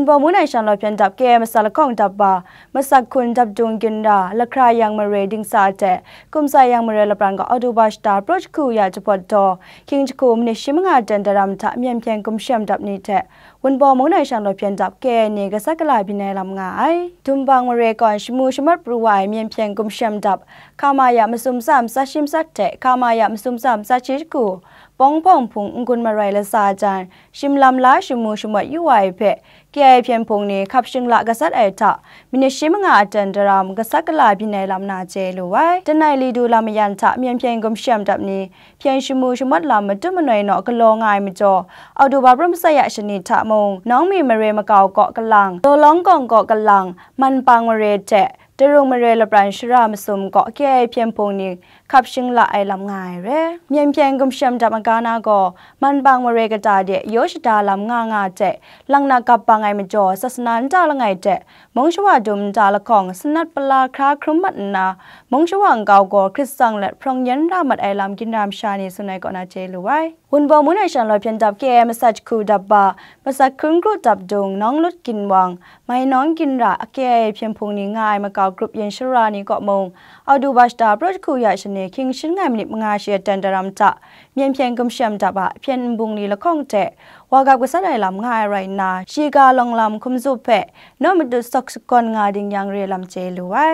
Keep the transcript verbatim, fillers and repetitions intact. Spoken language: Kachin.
Bawng Munai Shanglawt hpyen dap K I A masat lahkawng dap ba, masat hkun dap dung ginra, lahkra yang mare dingsa hte, kumsa yang mare lapran gaw Oktoba shata praw jahku ya jahpawt daw, hkying jahku minit shi manga ten daram hta myen hpyen gumshem dap ni hte, Wunpawng Munai Shanglawt hpyen dap K I A ni gasat gala byin ai lam nga ai. Dumbang mare kawn shamu shamawt pru wa ai myen hpyen gumshem dap, hkama ya masum tsam tsat shi matsat hte hkama ya masum tsam tsat shi jahku, Bawng Hpawng Hpung n-gun marai latsa jan, shim lam la shamu shamawt yu wa ai hpe, K I A hpyen hpung ni hkap shingla gasat ai hta, minit shi manga ten daram gasat gala byin ai lam na chye lu ai. Danai li du lam mayan hta myen hpyen gumshem dap ni, hpyen shamu shamawt lam matut manoi naw galaw nga ai majaw, Oktoba praw masat ya shani hta mung, Nawngmi mare makau kaw kalang, Dawlawng kawng kaw kalang, Manpang mare hte, Darung mare lapran shara masum kaw K I A hpyen hpung ni hkap shingla ai lam nga ai re. Myen hpyen gumshem dap maga na gaw, Manpang mare kata de yaw shada lam nga nga hte, lang na gap bang ai majaw, sasana nta langai hte, mung shawa dum nta lahkawng, sanat pala hkra hkrum mat nna, mung shawa nkau gaw hkrit tsang let hprawng yen ra mat ai lam ginra masha ni tsun ai kaw na chye lu ai. Wunpawng Munai Shanglawt hpyen dap K I A masat jahku dap ba, masat hkun kru dap dung, Nawng Lut Ginwang, Mai Nawng Ginra, K I A hpyen hpung ni nga ai makau grup yin shara ni kaw mung, Oktoba shata praw jahku ya shani hkying shin ngai minit manga shi ten daram hta, myen hpyen gumshem dap a hpyen nbung ni lahkawng hte, wa gap gasat ai lam nga ai rai nna, shiga lawng lam hkum zup hpe, naw matut sawk sakawn nga ding yang re lam chye lu ai.